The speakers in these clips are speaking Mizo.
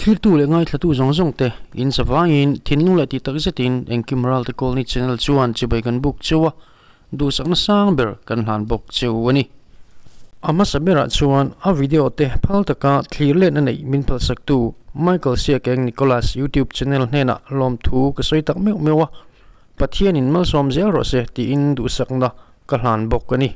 Thlirtu leh ngaithlatu zawng zawng te in zavaiin thinlung leh tih tak zetin Engkim Ralte Colony Channel chuan chibai kan buk cheu a, duhsakna sang ber kan hlan bawk cheu a ni. A hmasa berah chuan a video te phal taka thlir letna neih min phalsaktu Michael Siakeng Nicholas YouTube channel hnenah lawmthu ka sawi tak meuh meuh a, Pathianin malsawm zel rawh se tiin duhsakna ka hlan bawk a ni.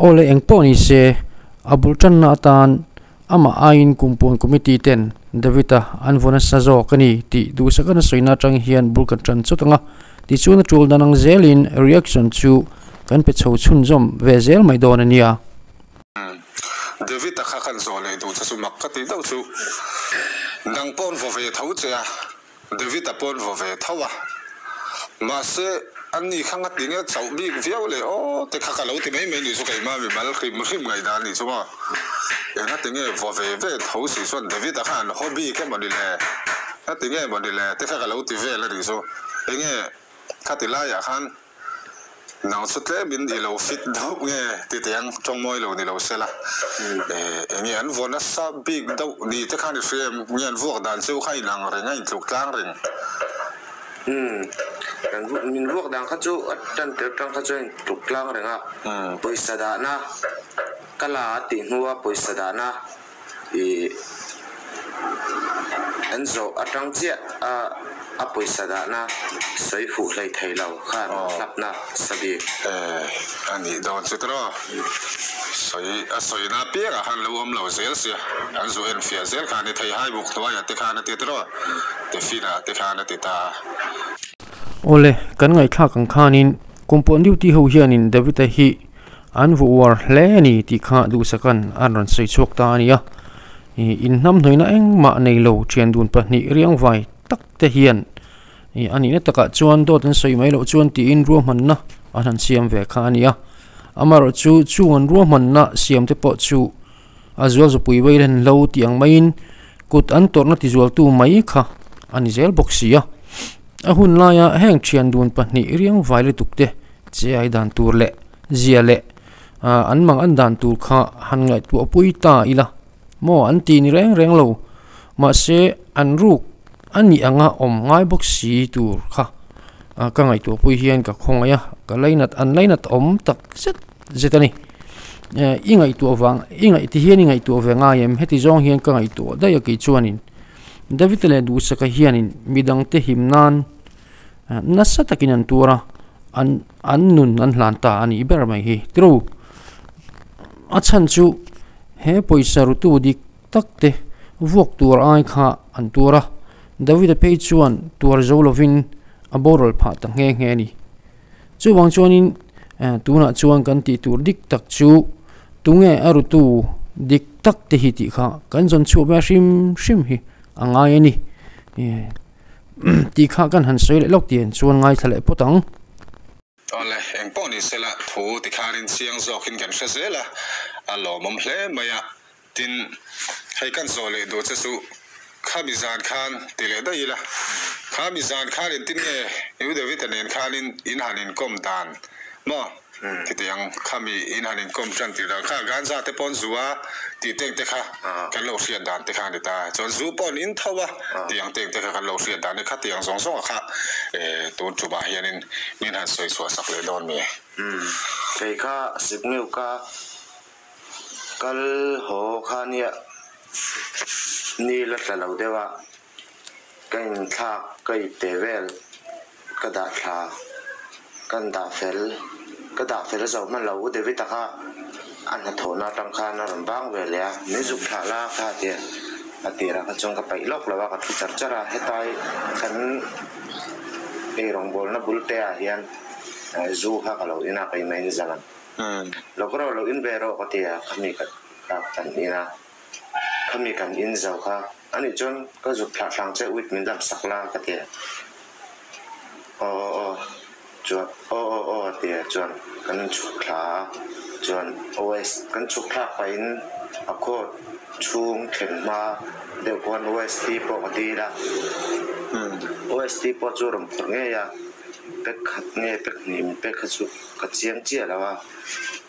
Aw le engpawh ni se, a bul tanna atan amah aiin kumpuan committee ten David-a an vaw nasa zawk a ni tih duhsakna sawina atang hian bul kan tan chawt ang a, tichuan a tul dan ang zelin reaction chu kan pe chho chhunzawm ve zel mai dawn a nia. David-a kha kan zawh leh duh che chu mak ka tih deuh chu nang paw'n vaw ve tho che a. David-a pawn vaw ve tho a, mahse an ni kha ngati nge chauh bik viau leh aw te kha ka lo ti mai mai ni chu keimah mi mal hrim hrim ngaihdan ni chu maw, engati nge vaw ve ve tho si chuan David-a kha an haw bik emaw ni le, ngati nge maw ni le te kha ka lo ti vel a nih chu, enge khati laiah khan. Nang chu tlemin i lo fit deuh nge ti teh ang, tawng mawi lo ni lo se la. Eng nge an vuah nasa bik deuh ni te khan i hria em? Nge an vuak dan chu kha inang reng a intluk tlang reng? Umm, kan min vuak dan kha chu a tan tir tang kha chuan intluk tlang reng a, pawisa dahna ka la a tih hnua pawisa dahna i an zawh atang chiah a a pawisa dahna sawi fuh hlei thei lo khan hlapna sa bik. Eh a nih dawn chu tiraw? Sawi a sawina apiangah khan lo awm lo zel sia, an zu en fiah zel khan i thei hai buk hnuaiah te khan a ti tiraw? Tiffin-ah te khan a ti ta a. Awle, kan ngaihthlak ang khanin Kumpuan duty ho hianin David-a hi An vu uar hle a ni tih kha duhsakan an rawn sawi chhuak ta a ni a. Inhnamhnawihna engmah nei lo thian dun pahnih riangvai tak te hian a nihna takah chuan dawt an sawi mai loh chuan tiin ruahmanna an han siam ve kha a ni a. Amaherawh chu chung an ruahmanna siam te pawh chu a zual zupui vei len lo tih ang maiin kut an tawrhna tizualtu mai kha a ni zel bawk si a. A hun laia heng thian dun pahnih riangvai lutuk te che ai dan tur leh zia leh an mang an dan tur kha han ngaihtuah pui ta ila maw an ti ni reng reng lo mahse an ruk a nih anga awm ngai bawk si tur kha ka ngaihtuah pui hian ka khawngaih a ka lainat an lainat awm tak zet zet a ni i ngaihtuah vang i ngaih ti hian i ngaihtuah ve ngai em heti zawng hian ka ngaihtuah daih a kei chuanin David leh Duhsaka hianin midangte him nan Nasa takin an tuar a, an an nun an hlan ta a nih ber mai hi. Tiro, a chhan chu he pawisa rutu dik tak te vuak tur ai kha an tuar a, Davida phei chuan tuar zo lovin a boral phah ta nghe nghe a ni. Chuvang chuanin tunah chuan kan tih tur dik tak chu tunge a rutu dik tak te hi tih kha kan zawn chhuah ve hrim hrim hi a ngai a ni. Tih kha kan han sawi leh lawk tih chuan ngaithla leh phawt ang. Awle, eng pawh ni sela thu ti kharin chiang zawkin kan hre zel a, a lawmawm hle mai a, tin, hei kan zawh leh duh che chu khami zan khan ti leh daih ila, khami zan khan engtin nge U David-a nen khanin in han inkawm dan maw? Khitiang khami in han inkawm tan tih dan kha ganja te pawn zu a tih teng te kha kan lo hriat dan te kha a ni ta. Chuan zu pawh an in tho a tiang teng te kha kan lo hriat dan e khatiang zawng zawng a kha tun tumah hianin min han sawi chhuah sak leh dawn mi. Kei kha sikmeu ka kal haw kha nia ni la tla lo deuh a ka inthlak ka ipte vel Ka dah thla, kan dah fel, ka dah fel zo hman lo u David-a kha a hnathawhna atang khan a rawn bang ve leh a, min zuk thlah la kha a ti a, a tirah kha chuan ka paih lawk lo a, ka thu char char a, hetai kan eirawngbawlna bul te ah hian zu kha ka lo in a, keimah in zan ang lawk rawh lo in ve rawh ka ti a, khami ka kan in a, khami kan in zo kha. Ani chuan ka zuk thlah thlang che uit min dam sak la ka ti a. Aw aw aw chuan aw aw aw a ti a chuan kan chhuk thla a chuan OS kan chhuk thlak pahin a court chhung thlen hma deuh khuan OST pawh ka dil a. OST pawh chu rawn phawrh ngei a pack khat nge pack hnih min pek kha chu ka chiang chiah lo a.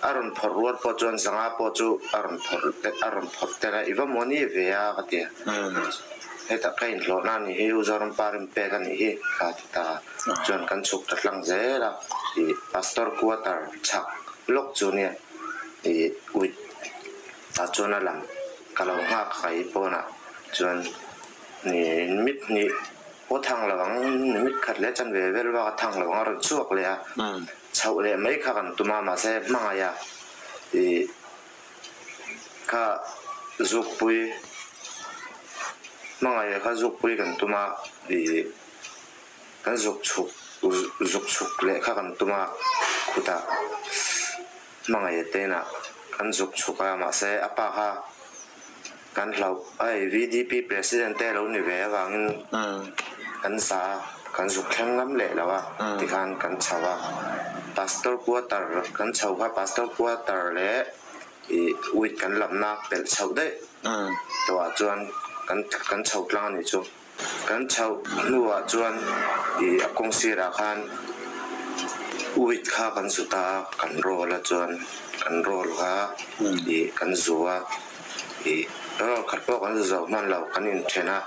A rawn phawrh rual pawh chuan zanga pawh chu a rawn phawrh a rawn phawrh tel a, i va maw ni ve a ka ti a. Heta ka inhlawhna a nih hi, U Zoramparin pek a nih hi kha ti ta chuan kan chhuk ta tlang zel a, ih Pastor quarter chhak lawk chu nia ih uit tah chuan a lang ka lo nghak kai pawnah chuan ih mit hnih pawh thang lo ang mit khat leh chanve vel bak a thang lo ang a rawn chhuak leh a, chhoh leh mai kha kan tum a mahse hmangaih a ih. Kha zukpui hmangaih kha zukpui kan tum a ih kan zuk chhuk zuk chhuk leh kha kan tum a khutah hmangaih te inah kan zuk chhuk a mahse a pa kha kan hlauh hei VDP president te alo ni ve avangin kan za a kan zuk thleng ngam leh lo a tikhan kan chho a pastor quarter kan chho kha pastor quarter leh. Ih uit kan lamna pelh chhoh daih tawhah chuan kan kan chho tlang a nih chu. Kan chhoh hnuah chuan ih a kawng sirah khan uit kha kan zu ta a, kan roll a chuan kan roll kha ih kan zu a, ih roll khat pawh kan zu zo hman lo kan inthen a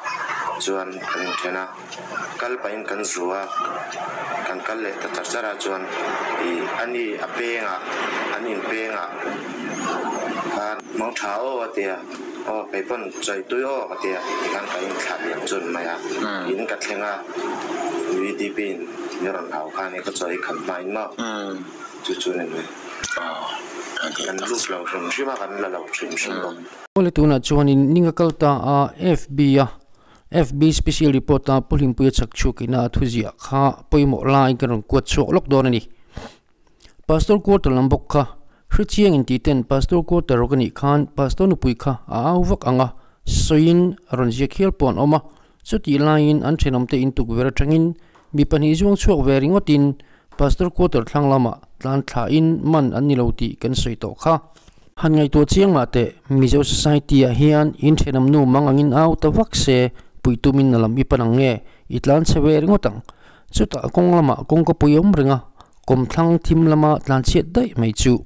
chuan kan inthen a, kal pahin kan zu a, kan kal leh ta char char a chuan ih ani a pengah an inpengah khan mang tha aw a ti a, aw kei pawn chawi tui aw ka ti a tikhan ka inthlah liam chun mai a, in ka thleng a VDP in min rawn au khan i ka chawi khat hma in maw chu chu ni mai kan lut lo hrim hrim a kan la lo hrim hrim bawk. Awle tunah chuanin ninga kal ta a FB a FB special report a Pu Hlimpuia chak chhuakina a thuziah kha pawimawh lai kan rawn kuat chhuak lawk dawn a ni. Pastor quarter lam bawk kha hrechiang in tih ten Pastor quarter rawk a nih khan Pastor nupui kha a au vak ang a, sawiin a rawn ziak hial pawh an awm a, chutih laiin an thenawmte in tukverh atangin mi pahnih zuang chhuak ve ringawtin Pastor quarter thlang lamah tlan thlain man an ni lo tih kan sawi tawh kha. Han ngaihtuah chiang mah teh, Mizo Society ah hian in thenawm nu mang angin au ta vak se, pui tumin a lam i pan ang nge, i tlan chhe ve ringawt ang. Chutah kawng lamah kawngka pui awm reng a, kawmthlang thim lama tlan chhiat daih mai chu.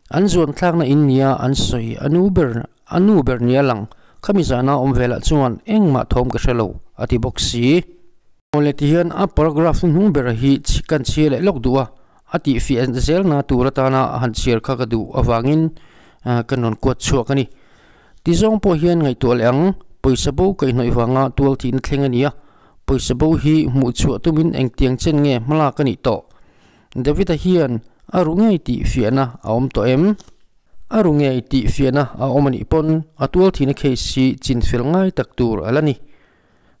An zuan thlakna in nia an sawi a nu ber a nu ber nia lang, khami zana awm velah chuan engmah thawm ka hre lo, a ti bawk si. Awle ti hian a paragraph hnung ber hi kan chhia leh lawk duh a, a tihfiah zelna tur atana a han chhiar kha ka duh avangin kan rawn kuat chhuak a ni. Ti zawng pawh hian ngaihtuah leh ang, pawisa bo kaihhnawih vanga tual thihna thleng a ni a, pawisa bo hi hmuh chhuah tumin engtiang chen nge hmalak a nih tawh? David-a hian a ru ngei tih fiahna a awm tawh em? A ru ngei tih fiahna a awm a nih pawn a tual thihna case hi chinfel ngai tak tur a la ni.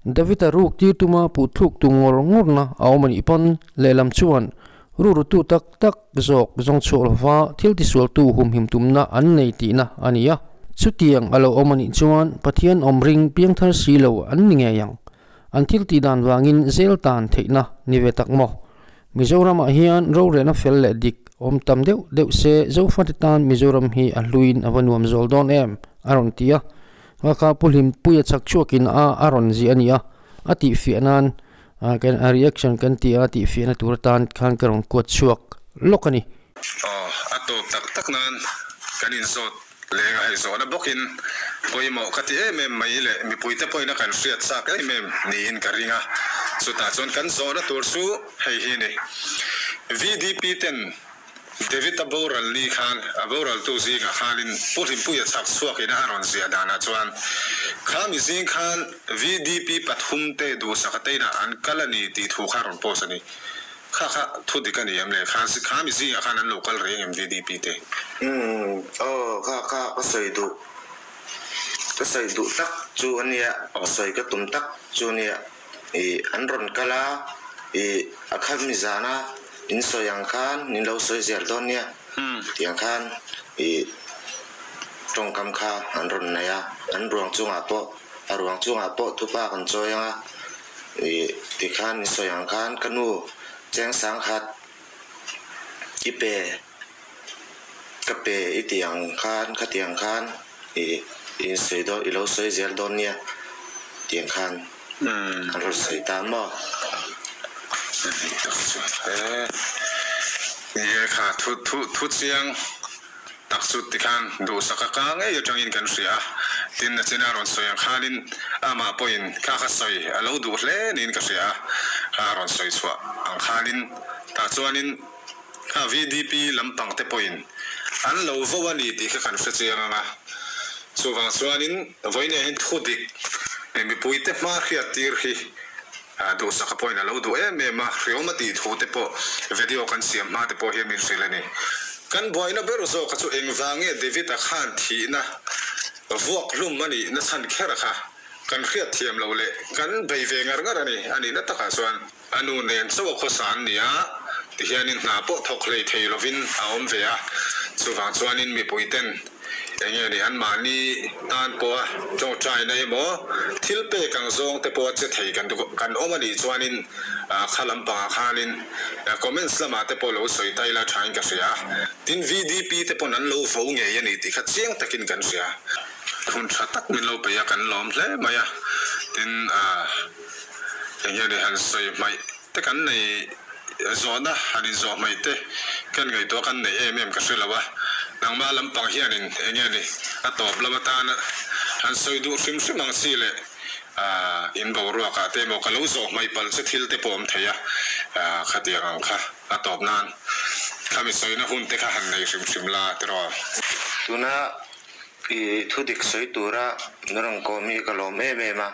David-a ruk tir tuma puh thluk tu ngawr ngawrna a awm a nih pawn lehlam chuan rurutu tak tak zawk zawng chhuak lova thil tisualtu humhim tumna an nei tihna a ni a. Chutiang a lo awm a nih chuan Pathian awm ring piangthar si lo an ni ngei ang. An thil tih dan vangin zel tan theihna ni ve tak maw? Mizoramah hian rorelna fel leh dik awm tam deuh deuh se Zofate tan Mizoram hi a hluin a va nuam zawl dawn em? a rawn ti a. Ngakha Pu Hlimpuia chak chhuakin a a rawn ziah a ni a, a tihfiah nan kan a reaction kan tih a tihfiahna tur atan khan ka rawn kuat chhuak lawk a ni. Aw, a tawp tak tak nan kan inzawt leng a hei zawhna bawkin pawimawh ka ti em em mai leh mipuite pawhin a kan hriat chak em em niin ka ring a, chutah chuan kan zawhna tur chu hei hi a ni. VDP ten David-a boral ni khan a boraltu zingah khanin Pu Hlimpuia chhak chhuakin a rawn ziah danah chuan kha mi zing khan VDP pathum te duhsak a teinah an kal a ni tih thu kha a rawn post a ni. Kha kha thu dik a ni em le? Kha kha mi zingah khan an lo kal reng em VDP te? Umm aw kha kha ka sawi duh ka sawi duh tak chu a nia, sawi ka tum tak chu a nia. Ih an rawn kal a, ih a kha mi zana in sawi ang khan min lo sawi zel dawn nia tih ang khan ih tawngkam kha an rawn nei a, an ruang chungah pawh a ruang chungah pawh thupa kan chawi ang a, ih ti khan in sawi ang khan ka nu cheng sang khat i pe ka pe i tih ang khan khatiang khan ih in sawi dawn i lo sawi zel dawn nia tih ang khan an rawn sawi ta maw. Ni e kha thu thu thu chiang. tak chu tikhan duhsaka ka ngei atangin kan hria a, tin a china rawn sawi ang khanin amah pawhin kha kha sawi a lo duh hle niin ka hria a, kha a rawn sawi chhuah ang khanin tah chuanin kha VDP lampang te pawhin an lo vo a ni tih kha kan hre chiang ang a, chuvang chuanin vawinia hian thudik mipuite hma hriat tir hi Duhsaka pawhin a lo duh em em a, hriawm a tih thu te pawh video kan siam hma te pawh hian min hrilh a ni. Kan buaina ber zawk kha chu engvang nge David-a khan thihna vuak hlum a nih na chhan kher kha kan hriat thiam loh leh kan bei ve ngar ngar a ni. A nihna takah chuan a nu nen chauh a khawsa an ni a, tihianin hna pawh thawk hlei thei lovin a awm ve a, chuvang chuanin mipuiten Enge ni anmahni tan pawha tawngtaina emaw thil pek ang zawng te pawha che thei kan kan awm a nih chuanin kha lampangah khanin comments lamah te pawh lo sawi ta ila thain ka hria a. Tin VDP te pawn an lo vo ngei a ni tih kha chiang takin kan hria. Hun tha tak min lo peih a kan lawm hle mai a. Tin enge ni han sawi hmaih te kan nei. Zawhna han inzawh hmaih te kan ngaihtuah kan neih em em ka hre lo a, nangmah lampang hianin eng nge ni a tawp lam atana han sawi duh hrim hrim ang chi leh in boruakah te emaw ka lo zawh hmaih palh che thil te pawh awm thei a, khatiang ang kha a tawp nan khami sawina hun te kha han nei hrim hrim la tiraw. Tuna i thudik sawi tura mi rawn kawm hi ka lawm em em a,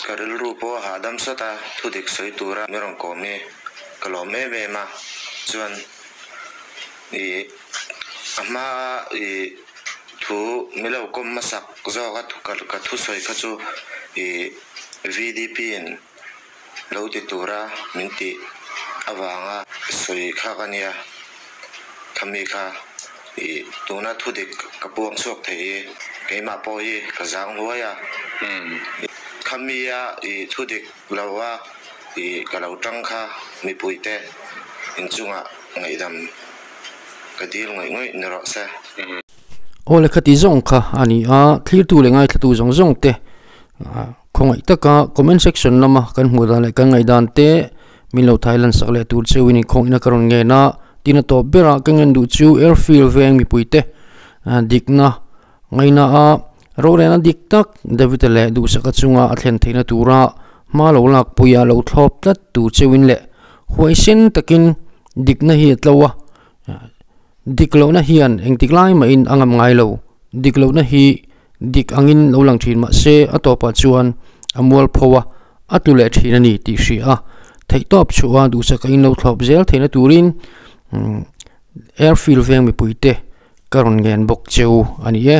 ka rilru pawh a hahdam sawt a, thudik sawi tura mi rawn kawm hi ka lawm em em a, chuan i a hma i thu mi lo kawm hmasak zawk a ka thusawi kha chu i VDP in lo ti tura min tih avanga sawi kha ka nia, khami kha ih tuna thudik ka puang chhuak thei hi keimah pawh hi ka zang hluai a, khami-a ih thudik lova ih ka lo tang kha mipuite inchungah ngaihdam ka dil ngawih ngawih ni rawh se. Aw le khati zawng kha a ni a, thlirtu leh ngaithlatu zawng zawng te Khawngaih taka comment section lama kan hmuh dan leh kan ngaih dan te min lo thai lan sak leh tur cheu in inkhawngina ka rawn ngen a, tin a tawp berah ka ngen duh chu airfield veng mipui te dikna ngaina a rorelna dik tak David-a leh duhsaka chunga a thlen theihna tura hma lo lak pui a lo thlawp tlat tur cheu in leh huaisen takin dikna hi a tlo a dik lohna hian engtik lai mahin a ngam ngai lo dik lohna hi. Dik angin lo lang thin mahse a tawpah chuan a mual pho a, a tlu leh thin a ni tih hria a, theihtawp chhuah a duhsak a inlo thlawp zel theihna turin airfield veng mipuite ka rawn ngen bawk cheu a ni e.